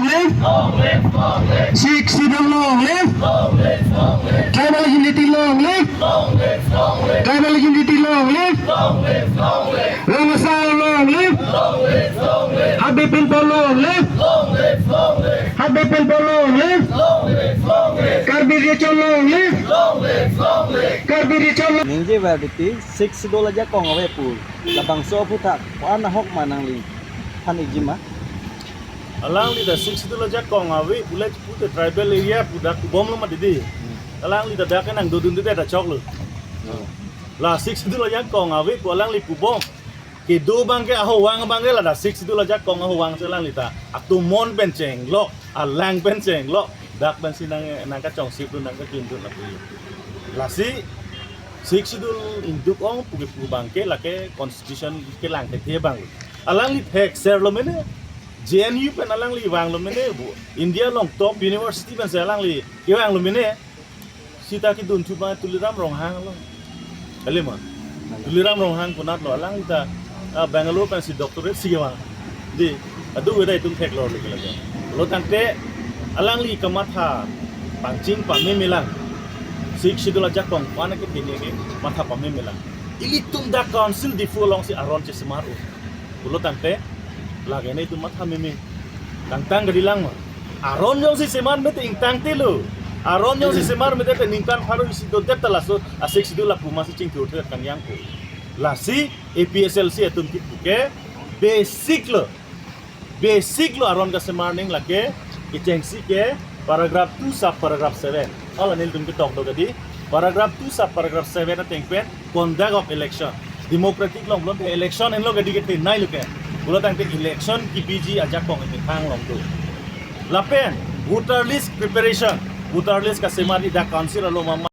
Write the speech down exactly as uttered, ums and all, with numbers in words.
live! Sixth Schedule long live! Tribal unity long live! Tribal unity long live! Rong Asar long live! Hatbepin Pho long live! Hatbepin Pho long live! Karbi Recho long live! Karbi Recho long. Ningje verdi, Sixth Schedule ajakong ave pu labangso aphuthak ko-an ahok ma nangliphan ikji ma? Alangli ta Sixth Schedule ajakong ave pule pute tribal area pu dak pubomlo ma didi. Alangli ta dak nangdodunde ta choklo. La Sixth Schedule ajakong ave pu alangli pubom. Kedo abangke, ahowang abangke ladak Sixth Schedule ajakong ahowang si alangli ta atomon pen chenglok, alang pen chenglok, dak pensi nang, nangkachongsipdun, nangkachundun lapu. Lasi Sixth Schedule ingduk-ong puke pu abangke lake constitution kelang thekthe abang. Alangli thekserlo mene, J N U pen alangli vanglo mene, bu India along top university pensi alangli kevanglo mene. Seta kedunthu abang Tuliram Ronghang lo. Kali ma? Tuliram Ronghang konatlo, alangli ta, ah, Bangalore pensi doctorate si kevang. Dei, adu veda itum theklor lagi lagi. Lo tangte alangli kamatha pangcheng pameme lang. Sixth Schedule ajakong ko-an ke tini ke matha pameme lang. Ilitum dak Council Diphu alongsi aron chesemar-o pulo tangte lake nelitum matha meme. Tangtang kali lang ma. Aron jongsi semar mete ingtangte lo. Aron jongsi semar mete te ningkan pharo isi dodep ta laso a Sixth Schedule lapu masi chingthur the kangjang ko. Lasi A P H L C atum kipu ke basic lo. Basic lo aron kasemar ning lake kechengsi ke paragraph two sub paragraph seven. Hala nelitum ketok do kadi. Paragraph two sub paragraph seven ateng pen conduct of election. Democratic along pulote election henlo kadi kethenei lo ke. Pulo tangte election kebiji ajakong emethang along do. Lapen voter list preparation. Voter list kasemar dak Council along ma